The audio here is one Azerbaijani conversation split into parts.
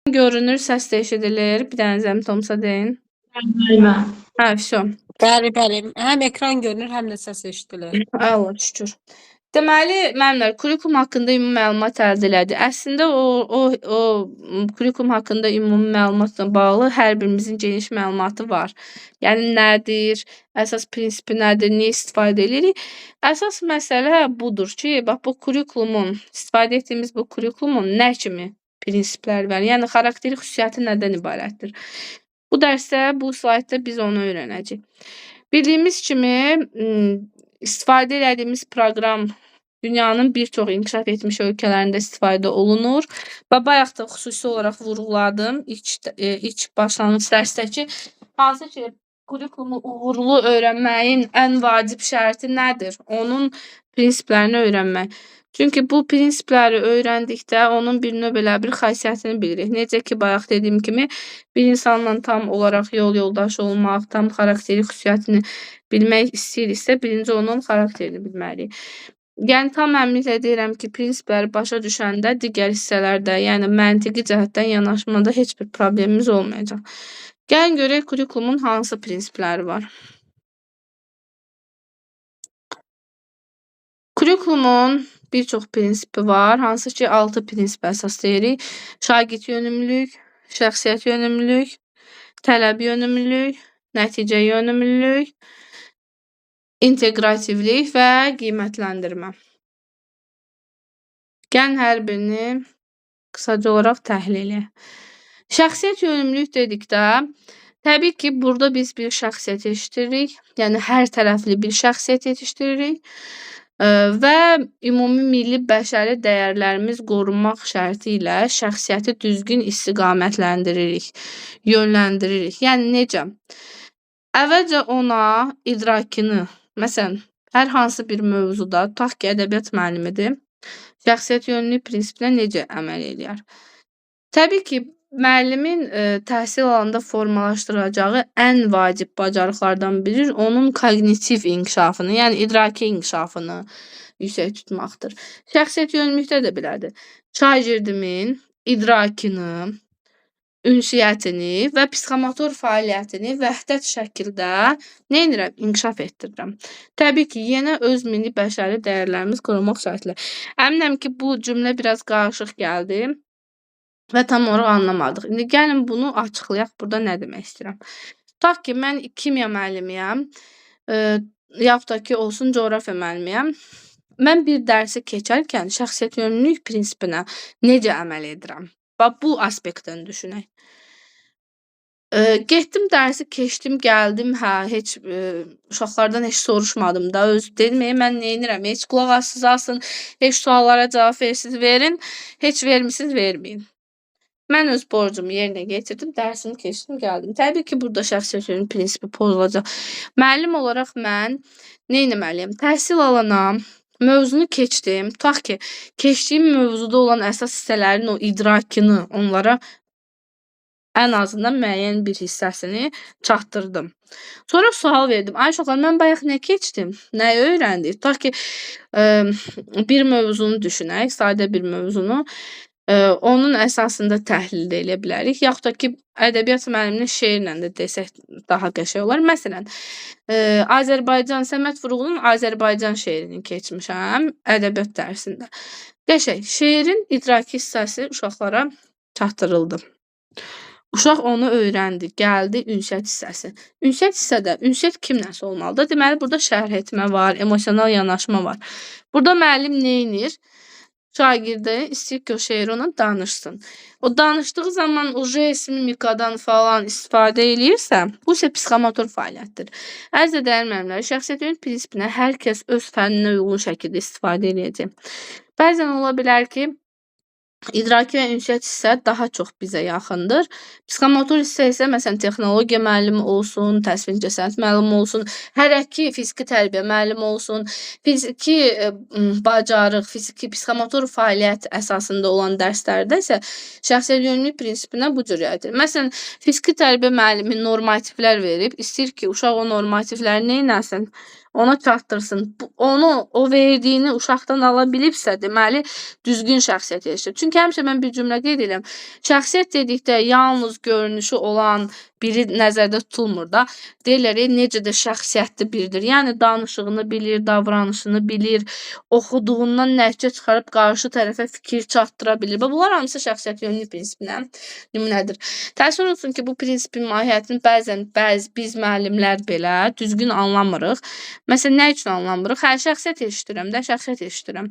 Görünür, səs də eşidilir. Bir dənə zəhmət olmasa deyin. Müəllimə. Hə, vəsyo. Bəli, bəli. Həm ekran görünür, həm də səs eşidilir. Allah şükür. Deməli, müəllimlər, kurikulum haqqında ümumi məlumat əldə elədi. Əslində o kurikulum haqqında ümumi məlumatla bağlı hər birimizin geniş məlumatı var. Yəni nədir, əsas prinsipi nədir, niyə istifadə edirik? Əsas məsələ budur ki, bax bu kurikulumun, istifadə etdiyimiz bu kurikulumun nə kimi prinsipləri var? Yəni xarakteri xüsusiyyəti nədən ibarətdir? Bu dərsdə, bu slaydda biz onu öyrənəcəyik. Bildiyimiz kimi, istifadə elədiyimiz proqram dünyanın bir çox inkişaf etmiş ölkələrində istifadə olunur. Və bayaq da xüsusi olaraq vurğuladım ilk başlanğıc dərsdə ki, hansı ki kurikulumu uğurlu öyrənməyin ən vacib şərti nədir? Onun prinsiplərini öyrənmək. Çünki bu prinsipləri öyrəndikdə onun bir növ elə bir xasiyyətini bilirik. Necə ki, bayaq dediyim kimi, bir insanla tam olaraq yol yoldaşı olmaq, tam xarakteri xüsusiyyətini bilmək istəyiriksə, birinci onun xarakterini bilməliyik. Yəni, tam əminliklə deyirəm ki, prinsipləri başa düşəndə digər hissələrdə, yəni məntiqi cəhətdən yanaşmada heç bir problemimiz olmayacaq. Gəlin görək kurikulumun hansı prinsipləri var. Kurikulumun bir çox prinsipi var, hansı ki, 6 prinsip əsas deyirik. Şagird yönümlülük, şəxsiyyət yönümlülük, tələb yönümlülük, nəticə yönümlülük, inteqrativlik və qiymətləndirmə. Gəlin hər birini qısaca olaraq təhlil eləyək. Şəxsiyyət yönümlülük dedikdə, təbii ki, burada biz bir şəxsiyyət yetişdiririk, yəni hər tərəfli bir şəxsiyyət yetişdiririk və ümumi milli bəşəri dəyərlərimiz qorunmaq şərti ilə şəxsiyyəti düzgün istiqamətləndiririk, yönləndiririk. Yəni necə? Əvvəlcə ona idrakını, məsələn, hər hansı bir mövzuda, tutaq ki, ədəbiyyat müəllimidir, şəxsiyyət yönümlülük prinsipinə necə əməl eləyər? Təbii ki, müəllimin təhsil alanında formalaşdıracağı ən vacib bacarıqlardan biri onun koqnitiv inkişafını, yəni idraki inkişafını yüksək tutmaqdır. Şəxsiyyət yönümlülükdə də belədir. Şagirdimin idrakını, ünsiyyətini və psixomotor fəaliyyətini vəhdət şəkildə nə edirəm? İnkişaf etdirirəm. Təbii ki, yenə öz milli bəşəri dəyərlərimiz qorumaq şərtilə. Əminəm ki, bu cümlə biraz qarışıq gəldi və tam olaraq anlamadıq. İndi gəlin bunu açıqlayaq. Burada nə demək istəyirəm? Tutaq ki, mən kimya müəllimiyəm, yaxud da ki, olsun coğrafiya müəllimiyəm. Mən bir dərsi keçərkən şəxsiyyət yönümlülük prinsipinə necə əməl edirəm? Bax, bu aspektdən düşünək. Getdim dərsi keçdim, gəldim, hə, heç uşaqlardan heç soruşmadım da. Öz dedim, mən neynirəm? Heç qulaq assız asın, heç suallara cavab versiz verin, heç vermisiz verməyin. Mən öz borcumu yerinə yetirdim, dərsimi keçdim, gəldim. Təbii ki, burada şəxsiyyət yönümlülük prinsipi pozulacaq. Müəllim olaraq mən nə etməliyəm? Təhsil alana mövzunu keçdim. Tutaq ki, keçdiyim mövzuda olan əsas hissələrin o idrakını onlara ən azından müəyyən bir hissəsini çatdırdım. Sonra sual verdim. Ay uşaqlar, mən bayaq nə keçdim? Nəyi öyrəndik? Tutaq ki, bir mövzunu düşünək, sadə bir mövzunu. Onun əsasında təhlil də eləyə bilərik. Yaxud da ki, ədəbiyyat müəlliminin şeirlə də desək daha qəşəng olar. Məsələn, Azərbaycan, Səməd Vurğunun Azərbaycan şeirini keçmişəm ədəbiyyat dərsində. Qəşəng, şeirin idraki hissəsi uşaqlara çatdırıldı. Uşaq onu öyrəndi, gəldi ünsiyyət hissəsi. Ünsiyyət hissədə, ünsiyyət kimləsə olmalıdır? Deməli, burada şərh etmə var, emosional yanaşma var. Burada müəllim nə edir? Şagirdə istəyir ki, o şeiri ona danışsın. O danışdığı zaman o jest, mimikadan falan istifadə eləyirsə, bu isə psixomotor fəaliyyətdir. Əziz dəyərli müəllimlər, şəxsiyyət yönümlülük prinsipinə hər kəs öz fənninə uyğun şəkildə istifadə eləyəcək. Bəzən ola bilər ki, idraki və ünsiyyət hissə daha çox bizə yaxındır. Psixomotor hissə isə, məsələn, texnologiya müəllimi olsun, təsvir incəsənət müəllimi olsun, hərəki fiziki tərbiyə müəllimi olsun, fiziki bacarıq, fiziki psixomotor fəaliyyət əsasında olan dərslərdə isə şəxsiyyət yönümlülük prinsipinə bu cür riayət edir. Məsələn, fiziki tərbiyə müəllimi normativlər verib, istəyir ki, uşaq o normativləri nə etsin? Ona çatdırsın. Onu, o verdiyini uşaqdan ala bilibsə, deməli, düzgün şəxsiyyət yetişdir. Çünki həmişə mən bir cümlə qeyd edirəm. Şəxsiyyət dedikdə yalnız görünüşü olan biri nəzərdə tutulmur da. Deyirlər, necə də şəxsiyyətli biridir. Yəni, danışığını bilir, davranışını bilir, oxuduğundan nəticə çıxarıb qarşı tərəfə fikir çatdıra bilir. Və bunlar hamısı şəxsiyyət yönümlü prinsipinə nümunədir. Təəssüf olsun ki, bu prinsipin mahiyyətini bəzən biz müəllimlər belə düzgün anlamırıq. Məsələn, nə üçün anlamırıq? Hə, şəxsiyyət yetişdirirəm də, şəxsiyyət yetişdirirəm.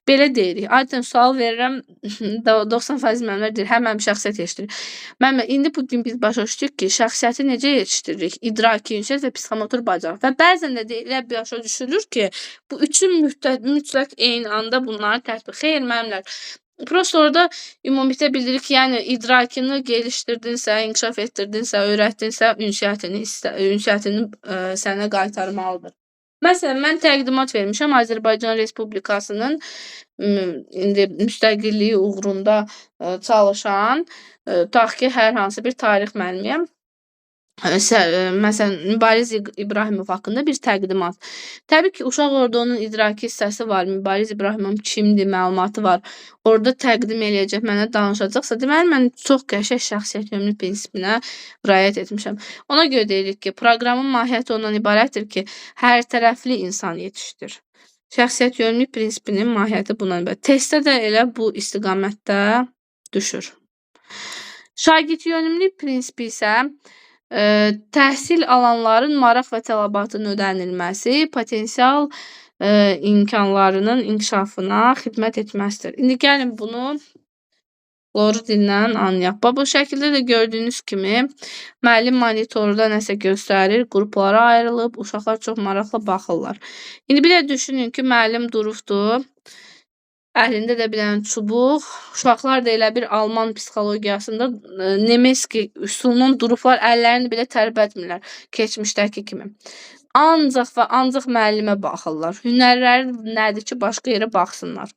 Belə deyirik. Adətən sual verirəm, 90% müəllimlər deyir, hə, mənim şəxsiyyət yetişdirir. Müəllim, indi bugün biz başa düşdük ki, şəxsiyyəti necə yetişdiririk? İdraki, ünsiyyət və psixomotor bacarıq. Və bəzən də elə başa düşülür ki, bu üçün mütləq eyni anda bunları tətbiq. Xeyr, müəllimlər. Prosta orada ümumilikdə bildirir ki, yəni idrakını gelişdirdinsə, inkişaf etdirdinsə, öyrətdinsə, ünsiyyətini sənə qaytarmalıdır. Məsələn, mən təqdimat vermişəm Azərbaycan Respublikasının indi müstəqilliyi uğrunda çalışan, tutaq ki, hər hansı bir tarix müəllimiyəm. Məsələn, Mübariz İbrahimov haqqında bir təqdimat. Təbii ki, uşaq orada onun idraki hissəsi var. Mübariz İbrahimov kimdir, məlumatı var. Orada təqdim eləyəcək, mənə danışacaqsa, deməli, mən çox qəşəng şəxsiyyət yönümlü prinsipinə riayət etmişəm. Ona görə deyirik ki, proqramın mahiyyəti ondan ibarətdir ki, hər tərəfli insan yetişdir. Şəxsiyyət yönümlü prinsipinin mahiyyəti bundan ibarət. Testdə də elə bu istiqamətdə düşür. Şagird yönümlü prinsipi isə təhsil alanların maraq və tələbatının ödənilməsi, potensial imkanlarının inkişafına xidmət etməsidir. İndi gəlin bunu loru dillə anlayaq. Bax, bu şəkildə də gördüyünüz kimi müəllim monitorda nəsə göstərir, qruplara ayrılıb, uşaqlar çox maraqlı baxırlar. İndi bir də düşünün ki, müəllim durubdur, əlində də bir dənə çubuq, uşaqlar da elə bir Alman psixologiyasında Nemeski üsulunun durublar, əllərini belə tərpətmirlər keçmişdəki kimi. Ancaq və ancaq müəllimə baxırlar. Hünərləri nədir ki, başqa yerə baxsınlar.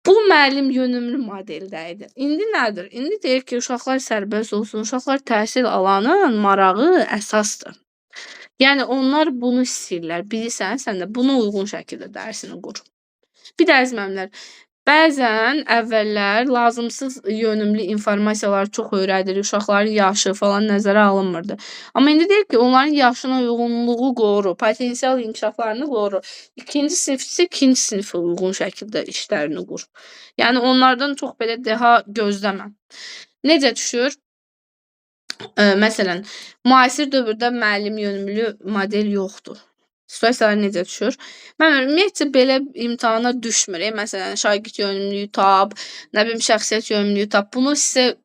Bu müəllim yönümlü modeldə idi. İndi nədir? İndi deyir ki, uşaqlar sərbəst olsun, uşaqlar təhsil alanın marağı əsasdır. Yəni, onlar bunu istəyirlər. Bilirsən, sən də buna uyğun şəkildə dərsini qur. Bir də əziz müəllimlər, bəzən əvvəllər lazımsız yönümlü informasiyaları çox öyrədirik, uşaqların yaşı falan nəzərə alınmırdı. Amma indi deyir ki, onların yaşına uyğunluğu qoru, potensial inkişaflarını qoru. İkinci sinif isə ikinci sinifə uyğun şəkildə işlərini qur. Yəni, onlardan çox belə deha gözləmə. Necə düşür? Məsələn, müasir dövrdə müəllim yönümlü model yoxdur. Situasiyalar necə düşür? Mən ümumiyyətcə belə imtahana düşmür. Məsələn, şagird yönümlüyü tab, nə bilim, şəxsiyyət yönümlüyü tab. Bunu sizə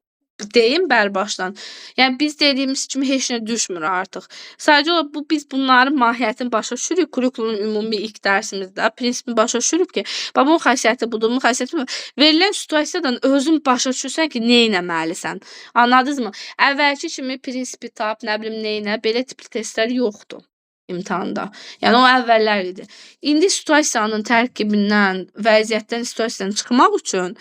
deyim bərbaşdan. Yəni, biz dediyimiz kimi heç nə düşmür artıq. Sadəcə olaraq biz bunların mahiyyətini başa düşürük. Kurikulumun ümumi ilk dərsimizdə prinsipini başa düşürük ki, bax, bunun xasiyyəti budur, bunun xasiyyəti budur. Verilən situasiyadan özün başa düşürsən ki, nə etməlisən. Anladınızmı? Əvvəlki kimi prinsipi tab, nə bilim, nə etə, belə tipli testlər yoxdur imtahanda. Yəni, o əvvəllər idi. İndi situasiyanın tərkibindən, vəziyyətdən, situasiyadan çıxmaq üçün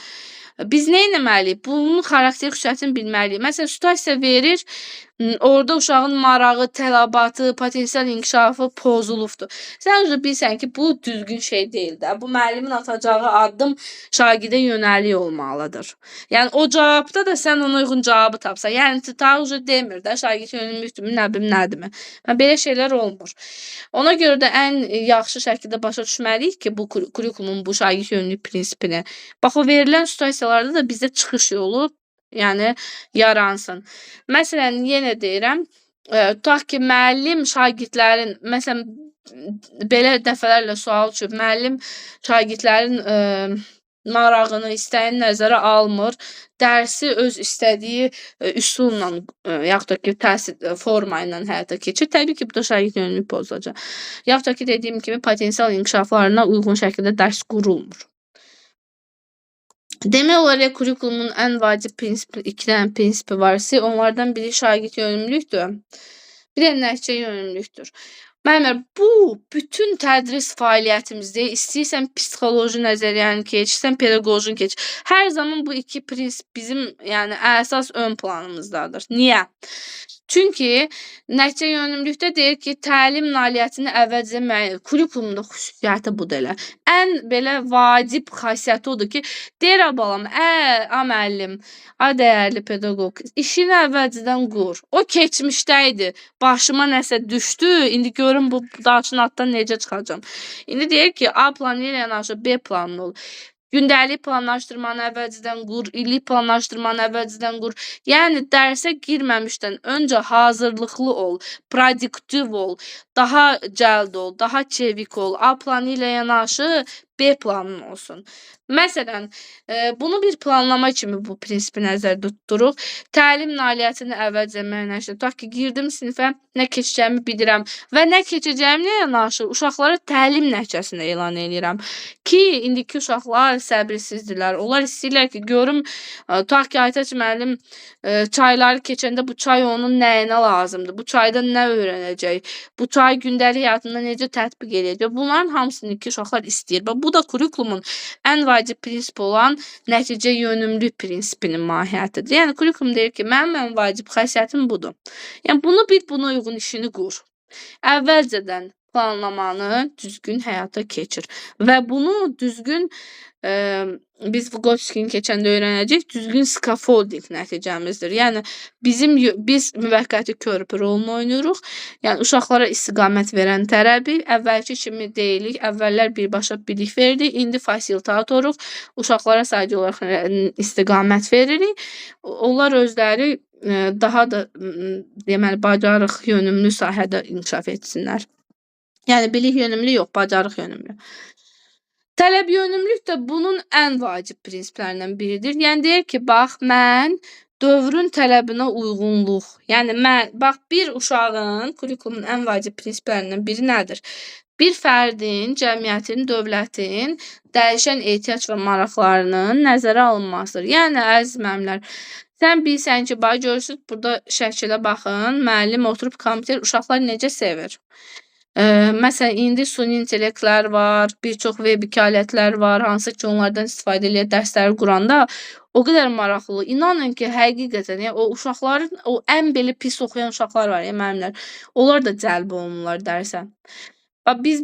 biz nə etməliyik? Bunun xarakter xüsusiyyətini bilməliyik. Məsələn, situasiya verir, orada uşağın marağı, tələbatı, potensial inkişafı pozulubdur. Sən özün bilirsən ki, bu düzgün şey deyil də. Bu müəllimin atacağı addım şagirdə yönəlik olmalıdır. Yəni, o cavabda da sən ona uyğun cavabı tapsan. Yəni, ta ucu demir də, şagird yönümlükdürmü, nə bilim, nədirmi. Yəni, belə şeylər olmur. Ona görə də ən yaxşı şəkildə başa düşməliyik ki, bu kurikulumun bu şagird yönümlülük prinsipini. Bax, o verilən situasiyalarda da bizdə çıxış yolu, yəni, yaransın. Məsələn, yenə deyirəm, tutaq ki, müəllim şagirdlərin, məsələn, belə dəfələrlə sual düşüb, müəllim şagirdlərin marağını, istəyini nəzərə almır, dərsi öz istədiyi üsulla, yaxud da ki, təhsil forma ilə həyata keçir. Təbii ki, bu da şagird yönümlülük pozulacaq. Yaxud da ki, dediyim kimi, potensial inkişaflarına uyğun şəkildə dərs qurulmur. Demək olar ki, kurikulumun ən vacib prinsipi, iki dənə prinsipi var. Onlardan biri şagird yönümlülükdür, bir də nəticə yönümlülükdür. Müəllimlər, bu bütün tədris fəaliyyətimizdə istəyirsən psixoloji nəzəriyyəni keç, istəyirsən pedaqojini keç. Hər zaman bu iki prinsip bizim, yəni, əsas ön planımızdadır. Niyə? Çünki nəticə yönümlülükdə deyir ki, təlim nailiyyətini əvvəlcədən müəyyən, kurikulumda xüsusiyyəti budur elə. Ən belə vacib xasiyyəti odur ki, deyir a balam, a müəllim, a dəyərli pedaqoq, işini əvvəlcədən qur. O keçmişdə idi. Başıma nəsə düşdü, indi görüm bu daşın altdan necə çıxacam. İndi deyir ki, A planı ilə yanaşı B planı ol. Gündəlik planlaşdırmanı əvvəlcədən qur, illik planlaşdırmanı əvvəlcədən qur. Yəni dərsə girməmişdən öncə hazırlıqlı ol, produktiv ol, daha cəld ol, daha çevik ol. A planı ilə yanaşı B planın olsun. Məsələn, bunu bir planlama kimi bu prinsipi nəzərdə tuturuq. Təlim nailiyyətini əvvəlcədən müəyyənləşdir. Tutaq ki, girdim sinifə, nə keçəcəyimi bilirəm və nə keçəcəyimlə yanaşı uşaqlara təlim nəticəsini elan eləyirəm ki, indiki uşaqlar səbirsizdirlər. Onlar istəyirlər ki, görüm, tutaq ki, Aytaç müəllim çayları keçəndə bu çay onun nəyinə lazımdır? Bu çaydan nə öyrənəcək? Bu çayı gündəlik həyatında necə tətbiq eləyəcək? Bunların hamısını indiki uşaqlar istəyir. Və bu da kurikulumun ən vacib prinsip olan nəticə yönümlü prinsipinin mahiyyətidir. Yəni kurikulum deyir ki, mənim ən vacib xasiyyətim budur. Yəni bunu bil, buna uyğun işini qur. Əvvəlcədən planlamanı düzgün həyata keçir və bunu düzgün biz Vygotskyini keçəndə öyrənəcəyik, düzgün scaffolding nəticəmizdir. Yəni biz müvəqqəti körpü rolunu oynayırıq. Yəni uşaqlara istiqamət verən tərəfi əvvəlki kimi deyilik. Əvvəllər birbaşa bilik verdik, indi fasilitatoruq. Uşaqlara sadəcə olaraq istiqamət veririk. Onlar özləri daha da deməli bacarıq yönümlü sahədə inkişaf etsinlər. Yəni bilik yönümlü yox, bacarıq yönümlü. Tələb yönümlülük də bunun ən vacib prinsiplərindən biridir. Yəni deyir ki, bax mən dövrün tələbinə uyğunluq. Yəni mən bax bir uşağın kurikulumun ən vacib prinsiplərindən biri nədir? Bir fərdin, cəmiyyətin, dövlətin dəyişən ehtiyac və maraqlarının nəzərə alınmasıdır. Yəni əziz müəllimlər, sən bilirsən ki, bax görürsüz burada şəkilə baxın, müəllim oturub kompüter uşaqlar necə sevir. Məsələn, indi süni intellektlər var, bir çox web-2 alətlər var, hansı ki, onlardan istifadə eləyək dərsləri quranda o qədər maraqlı olur. İnanın ki, həqiqətən, yəni o uşaqların, o ən belə pis oxuyan uşaqlar var ya müəllimlər, onlar da cəlb olunurlar dərsə. Bax biz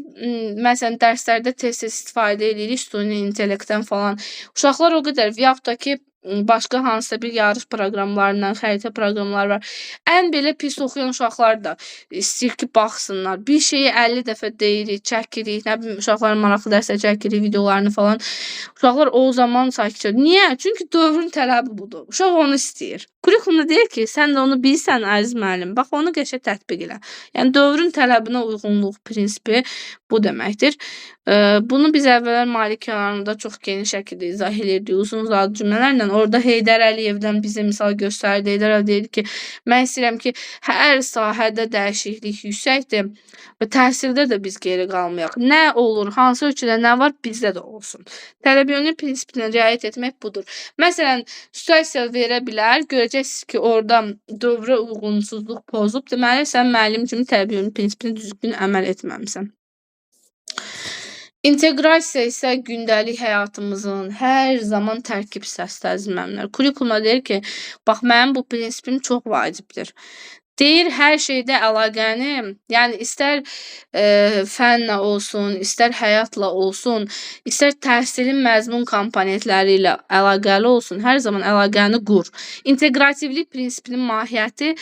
məsələn dərslərdə tez-tez istifadə eləyirik süni intellektdən falan. Uşaqlar o qədər və yaxud da ki, başqa hansısa bir yarış proqramlarından, xəritə proqramları var. Ən belə pis oxuyan uşaqlar da istəyir ki, baxsınlar. Bir şeyi 50 dəfə deyirik, çəkirik, nə bilim uşaqların maraqlı dərslər çəkirik, videolarını falan. Uşaqlar o zaman sakitcə. Niyə? Çünki dövrün tələbi budur. Uşaq onu istəyir. Kurikulumda deyir ki, sən də onu bilirsən əziz müəllim, bax onu qəşəng tətbiq elə. Yəni dövrün tələbinə uyğunluq prinsipi bu deməkdir. Bunu biz əvvəllər Malik Kəlanında çox geniş şəkildə izah eləyirdik, uzun-uzadı cümlələrlə. Orada Heydər Əliyevdən bizə misal göstərdi. Heydər Əliyev deyir ki, mən istəyirəm ki, hər sahədə dəyişiklik yüksəkdir və təhsildə də biz geri qalmayaq. Nə olur, hansı ölkədə nə var, bizdə də olsun. Tələbyönlü prinsipinə riayət etmək budur. Məsələn, situasiya verə bilər, görəcəksiniz ki, orada dövrə uyğunsuzluq pozub. Deməli, sən müəllim kimi tələbyönlü prinsipinə düzgün əməl etməmisən. İnteqrasiya isə gündəlik həyatımızın hər zaman tərkib hissəsidir əziz müəllimlər. Kurikulumda deyir ki, bax mənim bu prinsipim çox vacibdir. Deyir hər şeydə əlaqəni, yəni istər fənlə olsun, istər həyatla olsun, istər təhsilin məzmun komponentləri ilə əlaqəli olsun, hər zaman əlaqəni qur. İnteqrativlik prinsipinin mahiyyəti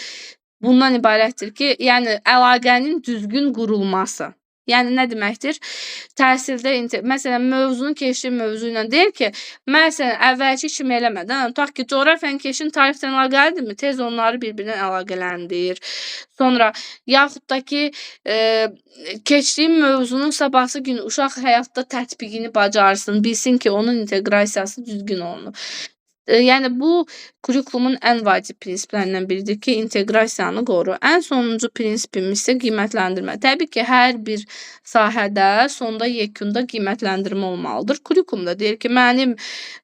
bundan ibarətdir ki, yəni əlaqənin düzgün qurulması. Yəni nə deməkdir? Təhsildə məsələn mövzunun keçdiyi mövzu ilə deyir ki, məsələn əvvəlki kimi eləmədən, tutaq ki, coğrafiyanın keçdiyini tarixlə əlaqəlidirmi? Tez onları bir-birindən əlaqələndir. Sonra yaxud da ki, keçdiyi mövzunun sabahsı gün uşaq həyatda tətbiqini bacarsın, bilsin ki, onun inteqrasiyası düzgün olunub. Yəni bu kurikulumun ən vacib prinsiplərindən biridir ki, inteqrasiyanı qoru. Ən sonuncu prinsipimiz isə qiymətləndirmə. Təbii ki, hər bir sahədə sonda yekunda qiymətləndirmə olmalıdır. Kurikulumda deyir ki, mənim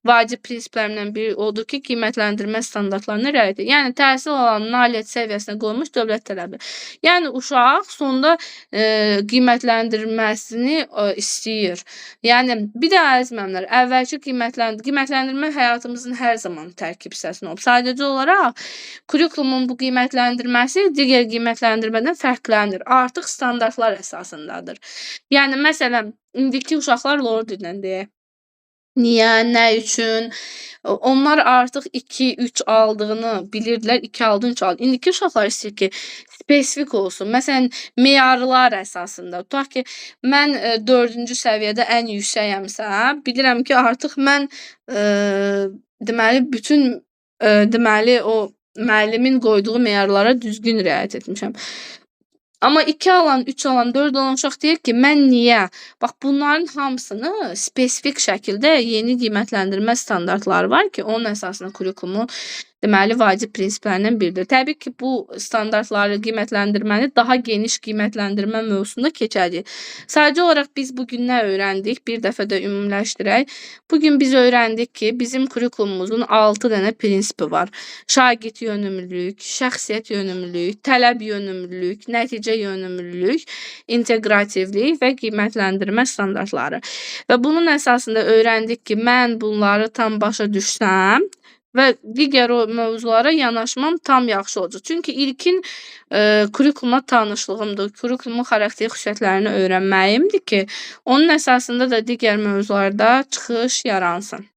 vacib prinsiplərimdən biri odur ki, qiymətləndirmə standartlarına riayət edir. Yəni təhsil alanın nailiyyət səviyyəsinə qoyulmuş dövlət tələbi. Yəni uşaq sonda qiymətləndirməsini istəyir. Yəni bir də əziz müəllimlər, əvvəlki qiymətləndirmə həyatımızın hər hər zaman tərkib hissəsində olub. Sadəcə olaraq kurikulumun bu qiymətləndirməsi digər qiymətləndirmədən fərqlənir. Artıq standartlar əsasındadır. Yəni məsələn, indiki uşaqlar lor dillə deyək. Niyə, nə üçün? Onlar artıq 2, 3 aldığını bilirdilər. 2 aldın, 3 aldın. İndiki uşaqlar istəyir ki, spesifik olsun. Məsələn, meyarlar əsasında. Tutaq ki, mən 4-cü səviyyədə ən yüksəyəmsə, bilirəm ki, artıq mən deməli bütün deməli o müəllimin qoyduğu meyarlara düzgün riayət etmişəm. Amma 2 alan, 3 alan, 4 alan uşaq deyir ki, mən niyə? Bax bunların hamısını spesifik şəkildə yeni qiymətləndirmə standartları var ki, onun əsasında kurikulumun deməli vacib prinsiplərindən biridir. Təbii ki, bu standartları, qiymətləndirməni daha geniş qiymətləndirmə mövzusunda keçəcəyik. Sadəcə olaraq biz bu gün nə öyrəndik? Bir dəfə də ümumiləşdirək. Bu gün biz öyrəndik ki, bizim kurikulumumuzun 6 dənə prinsipi var. Şagird yönümlülük, şəxsiyyət yönümlülük, tələb yönümlülük, nəticə yönümlülük, inteqrativlik və qiymətləndirmə standartları. Və bunun əsasında öyrəndik ki, mən bunları tam başa düşsəm və digər o mövzulara yanaşmam tam yaxşı olacaq. Çünki ilkin kurikuluma tanışlığımdır, kurikulumun xarakterik xüsusiyyətlərini öyrənməyimdir ki, onun əsasında da digər mövzularda çıxış yaransın.